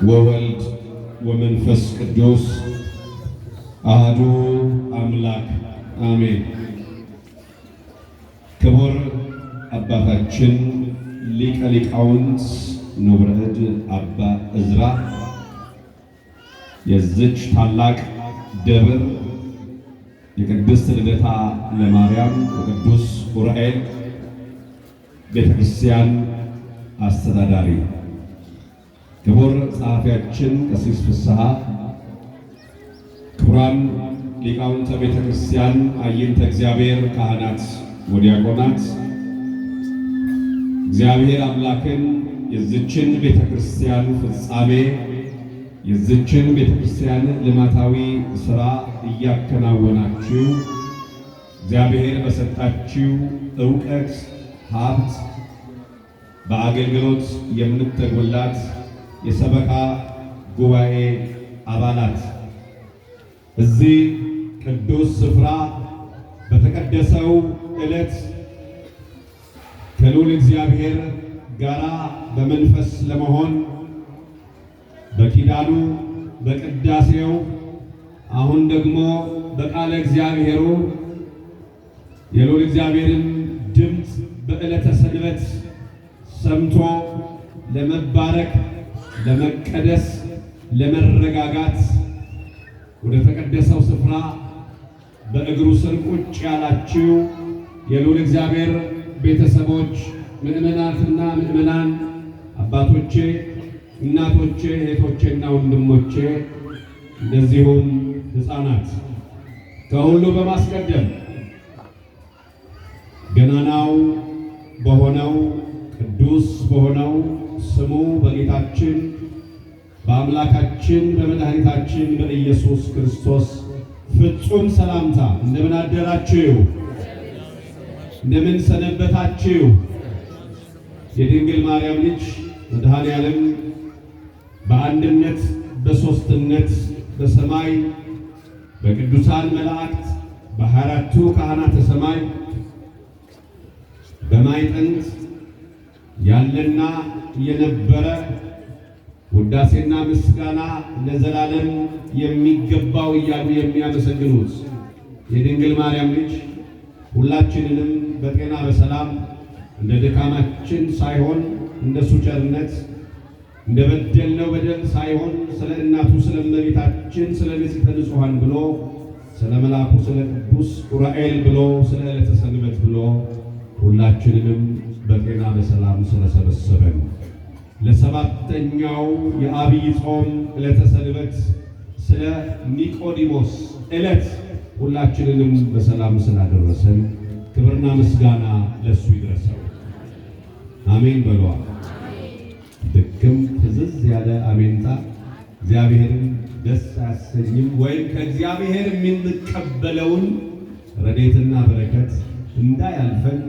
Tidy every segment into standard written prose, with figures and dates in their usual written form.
ወወልድ ወመንፈስ ቅዱስ አህዱ አምላክ አሜን። ክቡር አባታችን ሊቀ ሊቃውንት ንቡረ እድ አባ እዝራ የዚች ታላቅ ደብር የቅድስት ልደታ ለማርያም የቅዱስ ዑራኤል ቤተክርስቲያን አስተዳዳሪ፣ ክቡር ጸሐፊያችን ቀሲስ ፍስሐ፣ ክቡራን ሊቃውንተ ቤተክርስቲያን፣ አይንተ እግዚአብሔር ካህናት ወዲያቆናት፣ እግዚአብሔር አምላክን የዚችን ቤተክርስቲያን ፍጻሜ፣ የዚችን ቤተክርስቲያን ልማታዊ ሥራ እያከናወናችሁ እግዚአብሔር በሰጣችሁ ዕውቀት፣ ሀብት በአገልግሎት የምትተጉላት የሰበካ ጉባኤ አባላት፣ እዚህ ቅዱስ ስፍራ በተቀደሰው ዕለት ከልዑል እግዚአብሔር ጋራ በመንፈስ ለመሆን በኪዳኑ፣ በቅዳሴው፣ አሁን ደግሞ በቃለ እግዚአብሔሩ የልዑል እግዚአብሔርን ድምፅ በዕለተ ሰንበት ሰምቶ ለመባረክ፣ ለመቀደስ፣ ለመረጋጋት ወደ ተቀደሰው ስፍራ በእግሩ ስር ቁጭ ያላችሁ የልዑል እግዚአብሔር ቤተሰቦች፣ ምዕመናትና ምዕመናን፣ አባቶቼ፣ እናቶቼ፣ እህቶቼና ወንድሞቼ፣ እንደዚሁም ሕፃናት፣ ከሁሉ በማስቀደም ገናናው በሆነው፣ ቅዱስ በሆነው ስሙ በጌታችን በአምላካችን በመድኃኒታችን በኢየሱስ ክርስቶስ ፍጹም ሰላምታ እንደምን አደራችሁ? እንደምን ሰነበታችሁ? የድንግል ማርያም ልጅ መድኃኔዓለም በአንድነት በሦስትነት በሰማይ በቅዱሳን መላእክት፣ በ24ቱ ካህናተ ሰማይ በማዕጠንት ያለና የነበረ፣ ውዳሴና ምስጋና ለዘላለም የሚገባው እያሉ የሚያመሰግኑት የድንግል ማርያም ልጅ ሁላችንንም በጤና በሰላም እንደ ድካማችን ሳይሆን እንደሱ ቸርነት፣ እንደ በደልነው በደል ሳይሆን ስለ እናቱ ስለ እመቤታችን ስለ ንጽሕተ ንጹሐን ብሎ፣ ስለ መልአኩ ስለ ቅዱስ ዑራኤል ብሎ፣ ስለ ዕለተ ሰንበት ብሎ ሁላችንንም በጤና በሰላም ስለሰበሰበን ለሰባተኛው የአብይ ጾም ዕለተ ሰንበት ስለ ኒቆዲሞስ ዕለት ሁላችንንም በሰላም ስላደረሰን ክብርና ምስጋና ለሱ ይድረሰው። አሜን በሏ። ድክም ፍዝዝ ያለ አሜንታ እግዚአብሔርን ደስ አያሰኝም፣ ወይም ከእግዚአብሔር የምንቀበለውን ረድኤትና በረከት እንዳያልፈን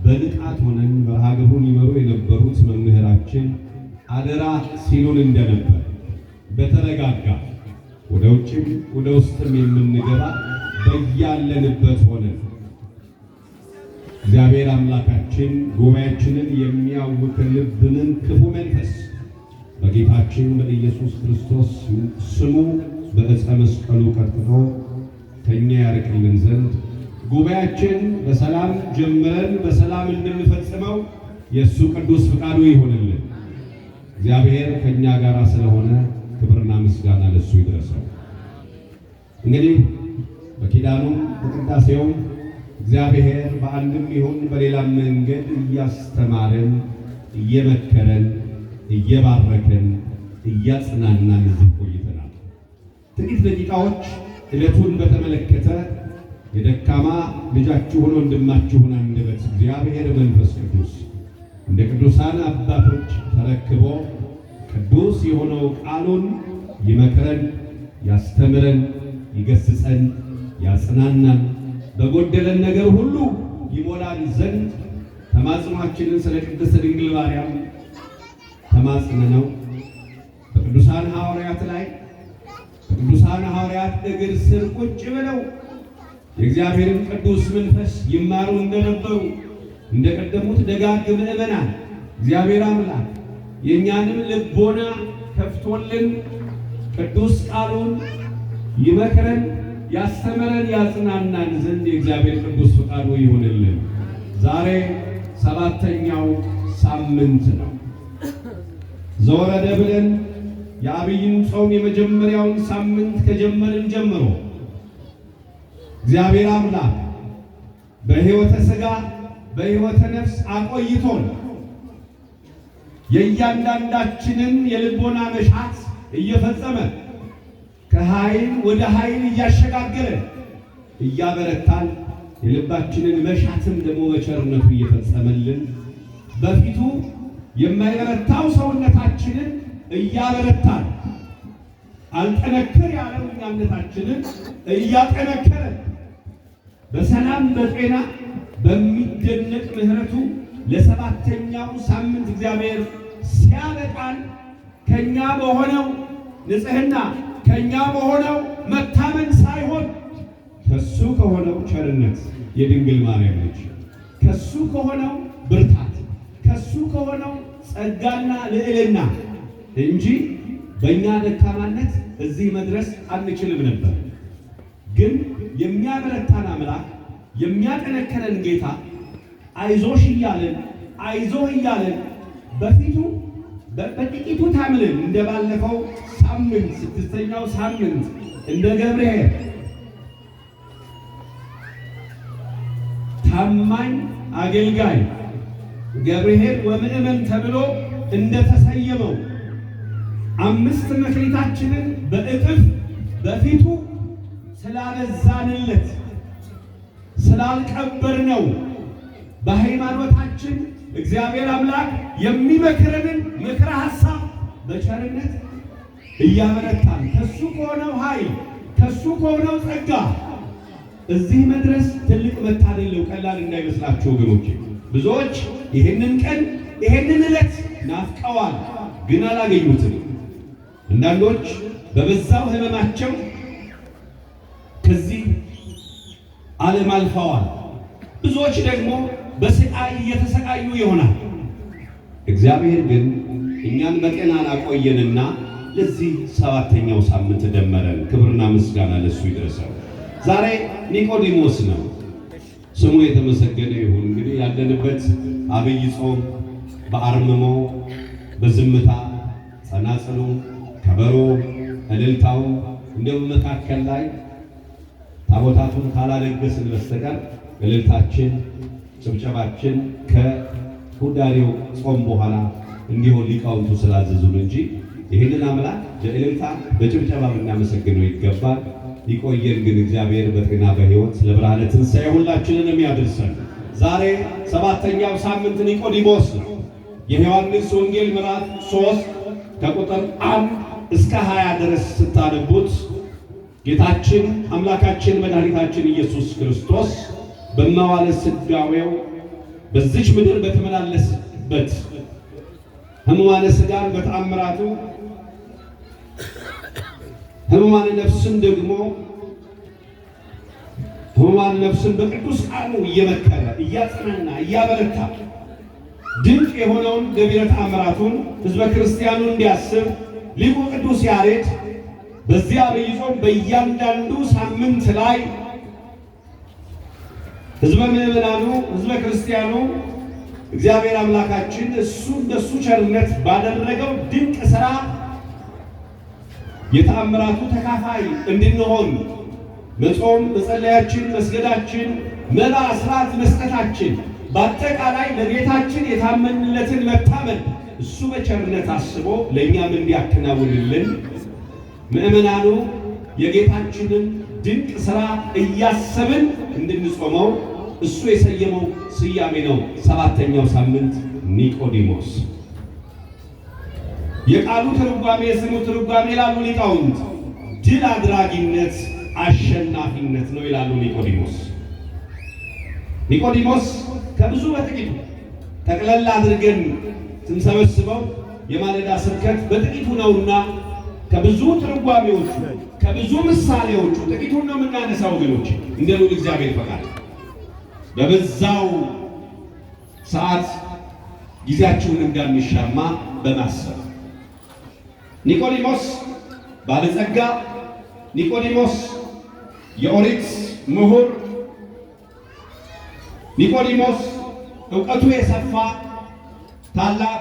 በንቃት ሆነን መርሃ ግብሩን ይመሩ የነበሩት መምህራችን አደራ ሲሉን እንደነበር በተረጋጋ ወደ ውጭም ወደ ውስጥም የምንገባ በያለንበት ሆነን እግዚአብሔር አምላካችን ጉባኤያችንን የሚያውክልብንን ክፉ መንፈስ በጌታችን በኢየሱስ ክርስቶስ ስሙ በዕፀ መስቀሉ ቀጥቅጦ ከኛ ያርቅልን ዘንድ ጉባኤያችን በሰላም ጀምረን በሰላም እንድንፈጽመው የእሱ ቅዱስ ፍቃዱ ይሆንልን። እግዚአብሔር ከኛ ጋር ስለሆነ ክብርና ምስጋና ለሱ ይድረሰው። እንግዲህ በኪዳኑም በቅዳሴውም እግዚአብሔር በአንድም ይሁን በሌላም መንገድ እያስተማረን፣ እየመከረን፣ እየባረከን፣ እያጽናናን እዚህ ቆይተናል። ጥቂት ደቂቃዎች ዕለቱን በተመለከተ የደካማ ልጃችሁን ወንድማችሁን አንደበት እግዚአብሔር መንፈስ ቅዱስ እንደ ቅዱሳን አባቶች ተረክቦ ቅዱስ የሆነው ቃሉን ይመክረን፣ ያስተምረን፣ ይገስጸን፣ ያጽናናን፣ በጎደለን ነገር ሁሉ ይሞላን ዘንድ ተማጽኗችንን ስለ ቅድስት ድንግል ማርያም ተማጽነነው በቅዱሳን ሐዋርያት ላይ በቅዱሳን ሐዋርያት እግር ስር ቁጭ ብለው የእግዚአብሔርን ቅዱስ መንፈስ ይማሩ እንደነበሩ እንደቀደሙት ደጋግ ምዕመናን እግዚአብሔር አምላክ የእኛንም ልቦና ከፍቶ ከፍቶልን ቅዱስ ቃሉን ይመክረን፣ ያስተምረን፣ ያጽናናን ዘንድ የእግዚአብሔር ቅዱስ ፈቃዱ ይሁንልን። ዛሬ ሰባተኛው ሳምንት ነው። ዘወረደ ብለን የአብይን ጾም የመጀመሪያውን ሳምንት ከጀመርን ጀምሮ እግዚአብሔር አምላክ በሕይወተ ሥጋ በሕይወተ ነፍስ አቆይቶን የእያንዳንዳችንን የልቦና መሻት እየፈጸመ ከኃይል ወደ ኃይል እያሸጋገረ እያበረታን የልባችንን መሻትም ደግሞ በቸርነቱ እየፈጸመልን በፊቱ የማይበረታው ሰውነታችንን እያበረታን አልጠነክር ያለው እኛነታችንን እያጠነከረ በሰላም በጤና በሚደነቅ ምሕረቱ ለሰባተኛው ሳምንት እግዚአብሔር ሲያበቃን ከኛ በሆነው ንጽሕና ከኛ በሆነው መታመን ሳይሆን ከሱ ከሆነው ቸርነት የድንግል ማርያም ልጅ ከሱ ከሆነው ብርታት ከሱ ከሆነው ጸጋና ልዕልና እንጂ በእኛ ደካማነት እዚህ መድረስ አንችልም ነበር። ግን የሚያበረታን አምላክ የሚያጠነክረን ጌታ አይዞሽ እያለን አይዞህ እያለን በፊቱ በጥቂቱ ታምነን እንደ ባለፈው ሳምንት ስድስተኛው ሳምንት እንደ ገብርኤል ታማኝ አገልጋይ ገብርኄር ወምእመን ተብሎ እንደተሰየመው አምስት መክሊታችንን በእጥፍ በፊቱ ስላበዛንለት ስላልቀበር ነው በሃይማኖታችን እግዚአብሔር አምላክ የሚመክረንን ምክረ ሐሳብ በቸርነት እያበረታን ከሱ ከሆነው ኃይል ከሱ ከሆነው ጸጋ እዚህ መድረስ ትልቅ መታደል ነው። ቀላል እንዳይመስላችሁ ወገኖቼ። ብዙዎች ይህንን ቀን ይህንን ዕለት ናፍቀዋል፣ ግን አላገኙትም። አንዳንዶች በበዛው ሕመማቸው ከዚህ ዓለም አልፈዋል። ብዙዎች ደግሞ በስቃይ እየተሰቃዩ ይሆናል። እግዚአብሔር ግን እኛን በጤና አቆየንና ለዚህ ሰባተኛው ሳምንት ደመረን። ክብርና ምስጋና ለሱ ይድረሰው። ዛሬ ኒቆዲሞስ ነው፣ ስሙ የተመሰገነ ይሁን። እንግዲህ ያለንበት አብይ ጾም በአርምሞ በዝምታ ጸናጽሉ፣ ከበሮ፣ እልልታው እንዲሁም መካከል ላይ ታቦታቱን ካላለገስን በስተቀር እልልታችን ጭብጨባችን ከሁዳዴው ጾም በኋላ እንዲሆን ሊቃውንቱ ስላዘዙን እንጂ ይህንን አምላክ በእልልታ በጭብጨባ ብናመሰግነው ይገባል። ይቆየን ግን እግዚአብሔር በጤና በሕይወት ለብርሃነ ትንሣኤ ሁላችንንም ያድርሰን። ዛሬ ሰባተኛው ሳምንት ኒቆዲሞስ ነው። የዮሐንስ ወንጌል ምዕራፍ 3 ከቁጥር 1 እስከ 20 ድረስ ስታነቡት ጌታችን አምላካችን መድኃኒታችን ኢየሱስ ክርስቶስ በመዋዕለ ሥጋዌው በዚች ምድር በተመላለስበት ሕሙማነ ሥጋን በተአምራቱ ሕሙማነ ነፍስን ደግሞ ሕሙማነ ነፍስን በቅዱስ ቃሉ እየመከረ እያጽናና እያበረታ ድንቅ የሆነውን ገቢረ ተአምራቱን ሕዝበ ክርስቲያኑ እንዲያስብ ሊቁ ቅዱስ ያሬድ በዚህ አብይ ጾም በእያንዳንዱ ሳምንት ላይ ሕዝበ ምዕመናኑ ሕዝበ ክርስቲያኑ እግዚአብሔር አምላካችን እሱ እንደሱ ቸርነት ባደረገው ድንቅ ሥራ የተአምራቱ ተካፋይ እንድንሆን መጾም መጸለያችን፣ መስገዳችን፣ መባ አስራት መስጠታችን በአጠቃላይ ለጌታችን የታመንለትን መታመን እሱ በቸርነት አስቦ ለእኛም እንዲያከናውንልን ምዕመናኑ የጌታችንን ድንቅ ሥራ እያሰብን እንድንጾመው እሱ የሰየመው ስያሜ ነው። ሰባተኛው ሳምንት ኒቆዲሞስ። የቃሉ ትርጓሜ የስሙ ትርጓሜ ይላሉ ሊቃውንት ድል አድራጊነት፣ አሸናፊነት ነው ይላሉ ኒቆዲሞስ። ኒቆዲሞስ ከብዙ በጥቂቱ ጠቅለል አድርገን ስንሰበስበው የማለዳ ስብከት በጥቂቱ ነውና ከብዙ ትርጓሜዎቹ ከብዙ ምሳሌዎቹ ጥቂቱን ነው የምናነሳው ወገኖች፣ እንደ ልዑል እግዚአብሔር ፈቃድ በበዛው ሰዓት ጊዜያችሁን እንዳንሻማ በማሰብ ኒቆዲሞስ ባለጸጋ፣ ኒቆዲሞስ የኦሪት ምሁር፣ ኒቆዲሞስ እውቀቱ የሰፋ ታላቅ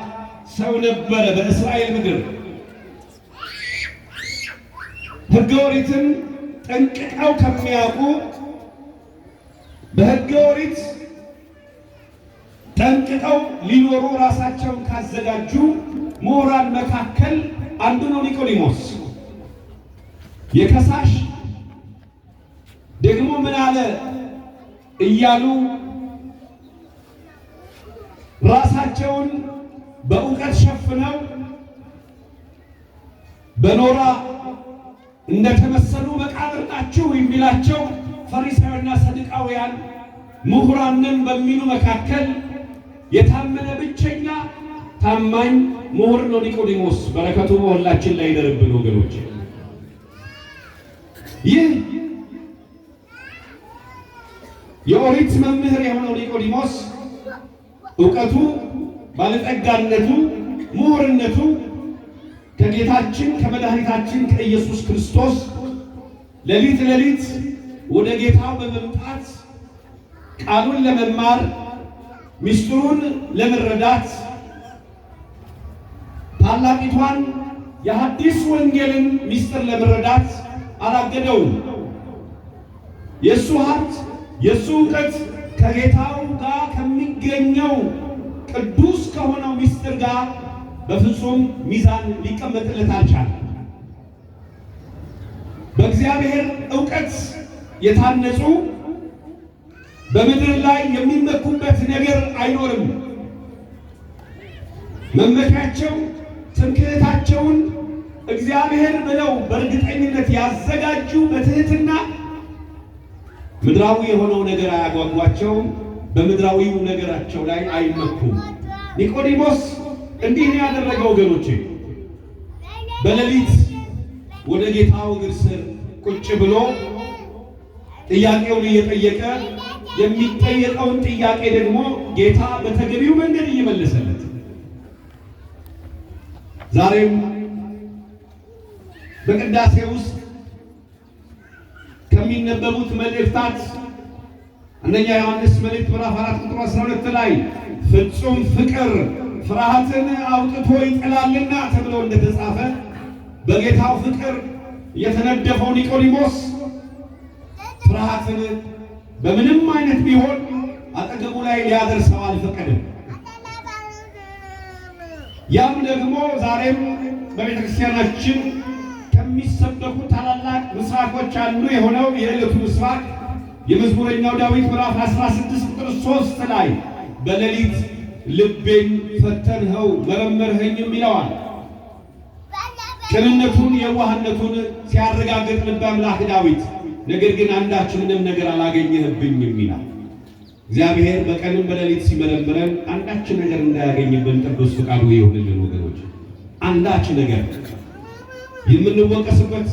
ሰው ነበረ። በእስራኤል ምድር ሕገ ኦሪትን ጠንቅቀው ከሚያውቁ፣ በሕገ ኦሪት ጠንቅቀው ሊኖሩ ራሳቸውን ካዘጋጁ ምሁራን መካከል አንዱ ነው ኒቆዲሞስ። የከሳሽ ደግሞ ምን አለ እያሉ ራሳቸውን በእውቀት ሸፍነው በኖራ እንደተመሰሉ መቃብር ናችሁ የሚላቸው ፈሪሳውያንና ሰዱቃውያን ምሁራንን በሚሉ መካከል የታመነ ብቸኛ ታማኝ ምሁር ነው ኒቆዲሞስ። በረከቱ በሁላችን ላይ ይደርብን ወገኖች። ይህ የኦሪት መምህር የሆነው ኒቆዲሞስ እውቀቱ፣ ባለጠጋነቱ፣ ምሁርነቱ ከጌታችን ከመድኃኒታችን ከኢየሱስ ክርስቶስ ሌሊት ሌሊት ወደ ጌታው በመምጣት ቃሉን ለመማር፣ ምስጢሩን ለመረዳት፣ ታላቂቷን የሐዲስ ወንጌልን ምስጢር ለመረዳት አላገደውም። የእሱ ሀብት፣ የእሱ እውቀት ከጌታው ጋር ከሚገኘው ቅዱስ ከሆነው ምስጢር ጋር በፍጹም ሚዛን ሊቀመጥለት አልቻለም። በእግዚአብሔር እውቀት የታነጹ በምድር ላይ የሚመኩበት ነገር አይኖርም። መመኪያቸው ትምክህታቸውን እግዚአብሔር ብለው በእርግጠኝነት ያዘጋጁ በትህትና ምድራዊ የሆነው ነገር አያጓጓቸውም። በምድራዊው ነገራቸው ላይ አይመኩም። ኒቆዲሞስ እንዲህ ነው ያደረገው ወገኖቼ። በሌሊት ወደ ጌታው እግር ስር ቁጭ ብሎ ጥያቄውን እየጠየቀ፣ የሚጠየቀውን ጥያቄ ደግሞ ጌታ በተገቢው መንገድ እየመለሰለት፣ ዛሬም በቅዳሴ ውስጥ ከሚነበቡት መልእክታት አንደኛ ዮሐንስ መልእክት ምዕራፍ 4 ቁጥር 12 ላይ ፍጹም ፍቅር ፍርሃትን አውጥቶ ይጥላልና ተብሎ እንደተጻፈ በጌታው ፍቅር የተነደፈው ኒቆዲሞስ ፍርሃትን በምንም አይነት ቢሆን አጠገቡ ላይ ሊያደርሰው አልፈቀደም። ያም ደግሞ ዛሬም በቤተ ክርስቲያናችን ከሚሰበኩ ታላላቅ ምስራኮች አንዱ የሆነው የዕለቱ ምስራክ የመዝሙረኛው ዳዊት ምዕራፍ 16 ቁጥር 3 ላይ በሌሊት ልቤን ፈተንኸው መረመርኸኝም ይለዋል። ቅንነቱን የዋህነቱን ሲያረጋግጥ ልበ አምላክ ዳዊት ነገር ግን አንዳች ምንም ነገር አላገኘህብኝም ይላል። እግዚአብሔር በቀንም በሌሊት ሲመረምረን አንዳች ነገር እንዳያገኝብን ቅዱስ ፍቃዱ ይሁንልን ወገኖች። አንዳች ነገር የምንወቀስበት፣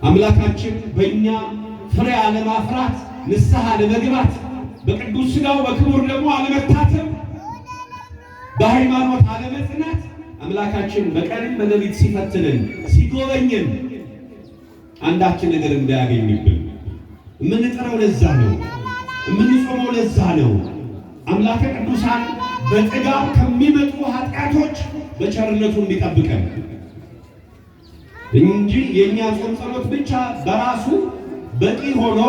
አምላካችን በእኛ ፍሬ አለማፍራት፣ ንስሐ አለመግባት፣ በቅዱስ ሥጋው በክቡር ደግሞ አለመታተም፣ በሃይማኖት አለመጽናት አምላካችን በቀንም በሌሊት ሲፈትንን ሲጎበኝን አንዳች ነገር እንዳያገኝብን የምንጥረው ለዛ ነው። የምንጾመው ለዛ ነው። አምላከ ቅዱሳን በጥጋብ ከሚመጡ ኃጢአቶች በቸርነቱ እንዲጠብቀን እንጂ የእኛ ጾም ጸሎት ብቻ በራሱ በቂ ሆኖ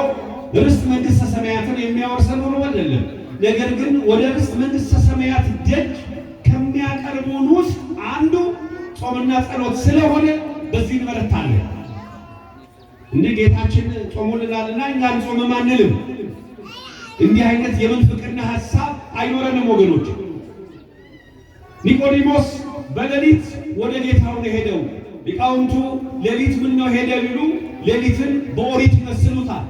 ርስት መንግሥተ ሰማያትን የሚያወርሰን ሆኖ አይደለም። ነገር ግን ወደ ርስት መንግሥተ ሰማያት ደጅ ከሚያቀርቡን ውስጥ አንዱ ጾምና ጸሎት ስለሆነ በዚህ እንበረታለን። እንዲህ ጌታችን ጾሙልናልና እኛ አንጾምም አንልም። እንዲህ አይነት የምንፍቅና ሐሳብ አይኖረንም ወገኖች። ኒቆዲሞስ በሌሊት ወደ ጌታው ነው ሄደው። ሊቃውንቱ ሌሊት ምን ነው ሄደ ቢሉ ሌሊትን በኦሪት ይመስሉታል።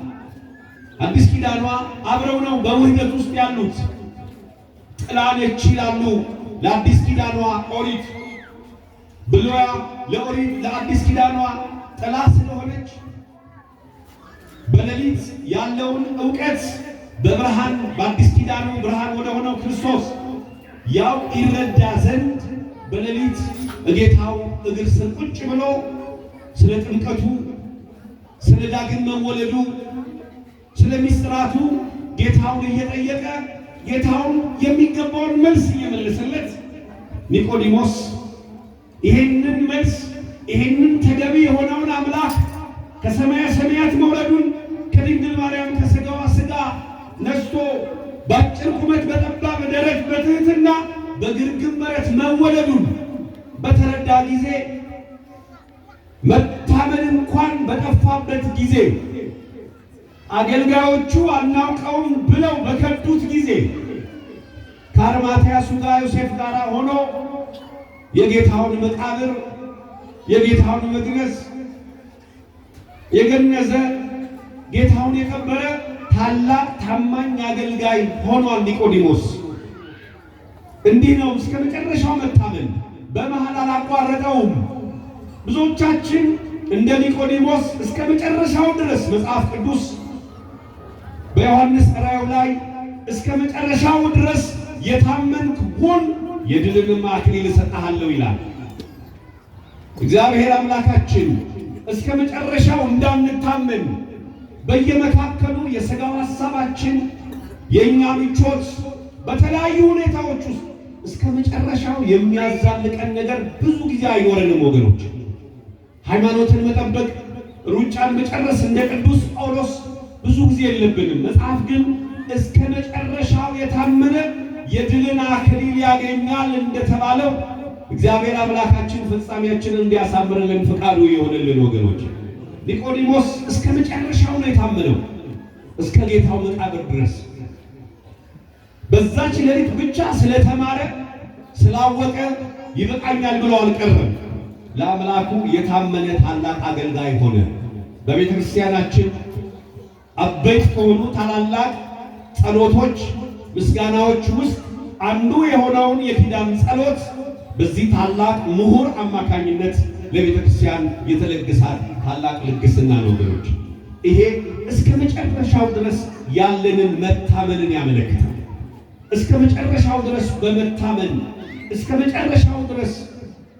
አዲስ ኪዳኗ አብረው ነው በውህደት ውስጥ ያሉት። ጥላ ነች ይላሉ ለአዲስ ኪዳኗ ኦሪት። ብሉያ ለኦሪት ለአዲስ ኪዳኗ ጥላ ስለሆነች በሌሊት ያለውን እውቀት በብርሃን በአዲስ ኪዳኑ ብርሃን ወደ ሆነው ክርስቶስ ያው ይረዳ ዘንድ በሌሊት እጌታው እግር ስር ቁጭ ብሎ ስለ ጥምቀቱ፣ ስለ ዳግም መወለዱ፣ ስለ ሚስጥራቱ ጌታውን እየጠየቀ ጌታውን የሚገባውን መልስ እየመለሰለት ኒቆዲሞስ ይሄንን መልስ፣ ይሄንን ተገቢ የሆነውን አምላክ ከሰማያ ሰማያት መውረዱን፣ ከድንግል ማርያም ከሥጋዋ ሥጋ ነስቶ በአጭር ቁመት በጠባብ ደረት በትህትና በግርግም በረት መወለዱን በተረዳ ጊዜ፣ መታመን እንኳን በጠፋበት ጊዜ፣ አገልጋዮቹ አናውቀውም ብለው በከዱት ጊዜ፣ ከአርማትያሱ ጋር ዮሴፍ ጋር ሆኖ የጌታውን መቃብር፣ የጌታውን መግነዝ የገነዘ፣ ጌታውን የቀበረ ታላቅ ታማኝ አገልጋይ ሆኗል ኒቆዲሞስ። እንዲህ ነው እስከ መጨረሻው መታመን፣ በመሃል አላቋረጠውም። ብዙዎቻችን እንደ ኒቆዲሞስ እስከ መጨረሻው ድረስ፣ መጽሐፍ ቅዱስ በዮሐንስ ራእዩ ላይ እስከ መጨረሻው ድረስ የታመንክ ሁን፣ የድልንም አክሊል እሰጥሃለሁ ይላል። እግዚአብሔር አምላካችን እስከ መጨረሻው እንዳንታመን በየመካከሉ የሥጋው ሐሳባችን፣ የእኛ ምቾት፣ በተለያዩ ሁኔታዎች ውስጥ እስከ መጨረሻው የሚያዛልቀን ነገር ብዙ ጊዜ አይኖረንም ወገኖች። ሃይማኖትን መጠበቅ፣ ሩጫን መጨረስ እንደ ቅዱስ ጳውሎስ ብዙ ጊዜ የለብንም። መጽሐፍ ግን እስከ መጨረሻው የታመነ የድልን አክሊል ያገኛል እንደተባለው እግዚአብሔር አምላካችን ፍጻሜያችንን እንዲያሳምርልን ፍቃዱ የሆነልን ወገኖች። ኒቆዲሞስ እስከ መጨረሻው ነው የታመነው፣ እስከ ጌታው መቃብር ድረስ። በዛች ሌሊት ብቻ ስለተማረ፣ ስላወቀ ይበቃኛል ብሎ አልቀረም። ለአምላኩ የታመነ ታላቅ አገልጋይ ሆነ። በቤተ ክርስቲያናችን አበይት ከሆኑ ታላላቅ ጸሎቶች፣ ምስጋናዎች ውስጥ አንዱ የሆነውን የኪዳን ጸሎት በዚህ ታላቅ ምሁር አማካኝነት ለቤተ ክርስቲያን የተለገሳት ታላቅ ልግስና ነው ወገኖች። ይሄ እስከ መጨረሻው ድረስ ያለንን መታመንን ያመለክታል። እስከ መጨረሻው ድረስ በመታመን፣ እስከ መጨረሻው ድረስ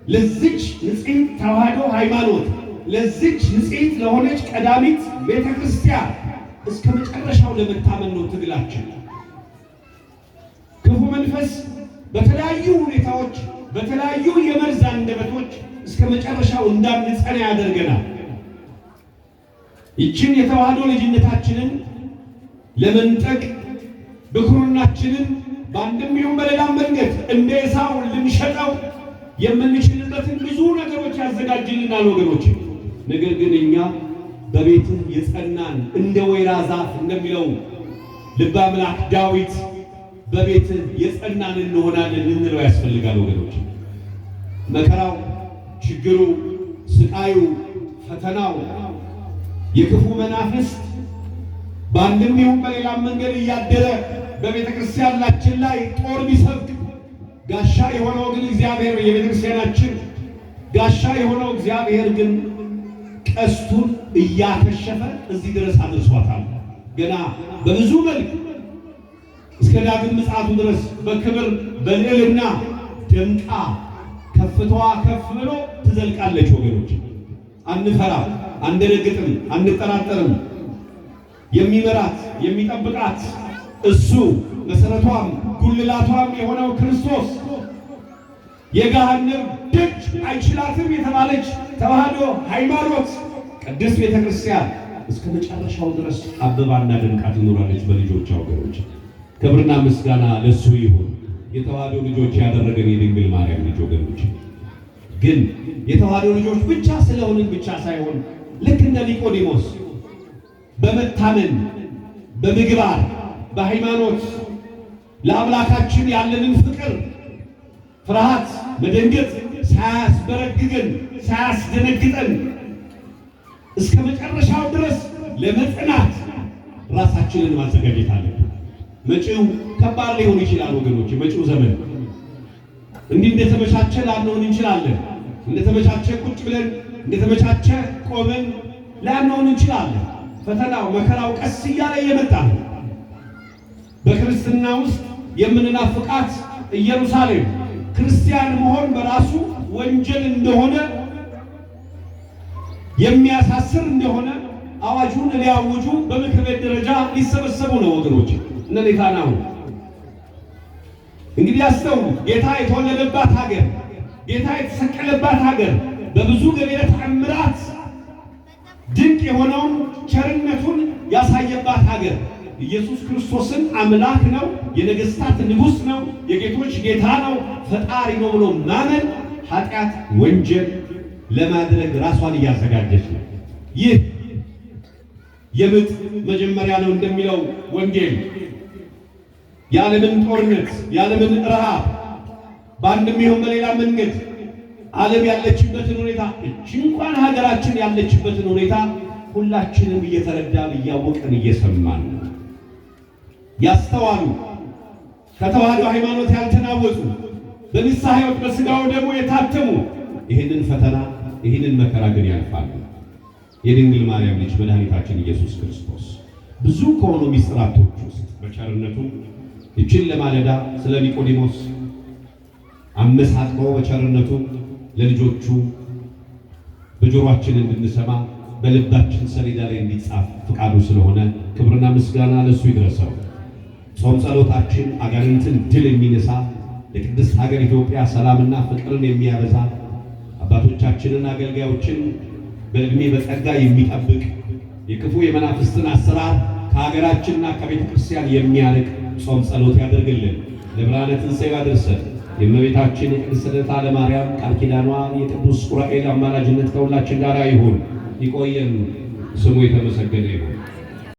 ለዚች ንጽሕት ተዋህዶ ሃይማኖት፣ ለዚች ንጽሕት ለሆነች ቀዳሚት ቤተ ክርስቲያን እስከ መጨረሻው ለመታመን ነው ትግላችን። ክፉ መንፈስ በተለያዩ ሁኔታዎች፣ በተለያዩ የመርዝ አንደበቶች እስከ መጨረሻው እንዳንጸና ያደርገናል። ይችን የተዋህዶ ልጅነታችንን ለመንጠቅ፣ ብኩርናችንን በአንድም ይሁን በሌላም መንገድ እንደ ኤሳው ልንሸጠው የምንችልበትን ብዙ ነገሮች ያዘጋጅልናል ወገኖች። ነገር ግን እኛ በቤትህ የጸናን እንደ ወይራ ዛፍ እንደሚለው ልበ አምላክ ዳዊት በቤትህ የጸናን እንሆናለን ልንለው ያስፈልጋል ወገኖች። መከራው፣ ችግሩ፣ ስቃዩ፣ ፈተናው፣ የክፉ መናፍስት በአንድም ይሁን በሌላም መንገድ እያደረ በቤተ ክርስቲያናችን ላይ ጦር ቢሰብቅ ጋሻ የሆነው ግን እግዚአብሔር፣ የቤተ ክርስቲያናችን ጋሻ የሆነው እግዚአብሔር ግን ቀስቱን እያከሸፈ እዚህ ድረስ አድርሷታል። ገና በብዙ መልክ እስከ ዳግም ምጽአቱ ድረስ በክብር በልዕልና ደምቃ ከፍታዋ ከፍ ብሎ ትዘልቃለች። ወገኖች፣ አንፈራም፣ አንደነግጥም፣ አንጠራጠርም። የሚመራት፣ የሚጠብቃት እሱ፣ መሰረቷም ጉልላቷም የሆነው ክርስቶስ፣ የገሃነም ደጅ አይችላትም የተባለች ተዋህዶ ሃይማኖት ቅድስት ቤተ ክርስቲያን እስከ መጨረሻው ድረስ አበባና ደምቃ ትኖራለች በልጆቿ ወገኖች። ክብርና ምስጋና ለሱ ይሁን። የተዋህዶ ልጆች ያደረገን የድንግል ማርያም ልጅ ወገኖች፣ ግን የተዋህዶ ልጆች ብቻ ስለሆንን ብቻ ሳይሆን ልክ እንደ ኒቆዲሞስ በመታመን፣ በምግባር፣ በሃይማኖት ለአምላካችን ያለንን ፍቅር ፍርሃት፣ መደንገጥ ሳያስበረግገን፣ ሳያስደነግጠን እስከ መጨረሻው ድረስ ለመጽናት ራሳችንን ማዘጋጀት አለብን። መጪው ከባድ ሊሆን ይችላል ወገኖች። መጪው ዘመን እንዲህ እንደተመቻቸ ላንሆን እንችላለን። እንደተመቻቸ ቁጭ ብለን፣ እንደተመቻቸ ቆመን ላንሆን እንችላለን። ፈተናው፣ መከራው ቀስ እያለ እየመጣ ነው። በክርስትና ውስጥ የምንናፍቃት ኢየሩሳሌም፣ ክርስቲያን መሆን በራሱ ወንጀል እንደሆነ፣ የሚያሳስር እንደሆነ አዋጁን ሊያውጁ በምክር ቤት ደረጃ ሊሰበሰቡ ነው ወገኖች። እነ ኔታንያሁ እንግዲህ ያስተውሉ። ጌታ የተወለደባት ሀገር፣ ጌታ የተሰቀለባት ሀገር በብዙ ገቢረ ተአምራት ድንቅ የሆነውን ቸርነቱን ያሳየባት ሀገር ኢየሱስ ክርስቶስን አምላክ ነው፣ የነገስታት ንጉሥ ነው፣ የጌቶች ጌታ ነው፣ ፈጣሪ ነው ብሎ ማመን ኃጢአት፣ ወንጀል ለማድረግ ራሷን እያዘጋጀች ነው። ይህ የምጥ መጀመሪያ ነው እንደሚለው ወንጌል። የዓለምን ጦርነት፣ የዓለምን ረሃብ፣ በአንድም ይሁን በሌላ መንገድ ዓለም ያለችበትን ሁኔታ፣ እች እንኳን ሀገራችን ያለችበትን ሁኔታ ሁላችንም እየተረዳን፣ እያወቅን፣ እየሰማን ነው። ያስተዋሉ፣ ከተዋህዶ ሃይማኖት ያልተናወጡ፣ በንስሐ ሕይወት በሥጋው ደግሞ የታተሙ ይህንን ፈተና፣ ይህንን መከራ ግን ያልፋሉ። የድንግል ማርያም ልጅ መድኃኒታችን ኢየሱስ ክርስቶስ ብዙ ከሆኑ ሚስጥራቶች ውስጥ በቸርነቱ ይችን ለማለዳ ስለ ኒቆዲሞስ አመሳጥሮ በቸርነቱ ለልጆቹ በጆሮአችን እንድንሰማ፣ በልባችን ሰሌዳ ላይ እንዲጻፍ ፍቃዱ ስለሆነ ክብርና ምስጋና ለእሱ ይድረሰው። ጾም ጸሎታችን አጋንንትን ድል የሚነሳ፣ ለቅድስት ሀገር ኢትዮጵያ ሰላምና ፍቅርን የሚያበዛ፣ አባቶቻችንን አገልጋዮችን በዕድሜ በጸጋ የሚጠብቅ፣ የክፉ የመናፍስትን አሰራር ከሀገራችንና ከቤተ ክርስቲያን የሚያርቅ ጾም ጸሎት ያደርግልን። ለብርሃነ ትንሣኤው ያደርሰን። የእመቤታችን የቅድስት ልደታ ለማርያም ቃል ኪዳኗ፣ የቅዱስ ዑራኤል አማላጅነት ከሁላችን ጋር ይሁን። ይቆየን። ስሙ የተመሰገነ ይሁን።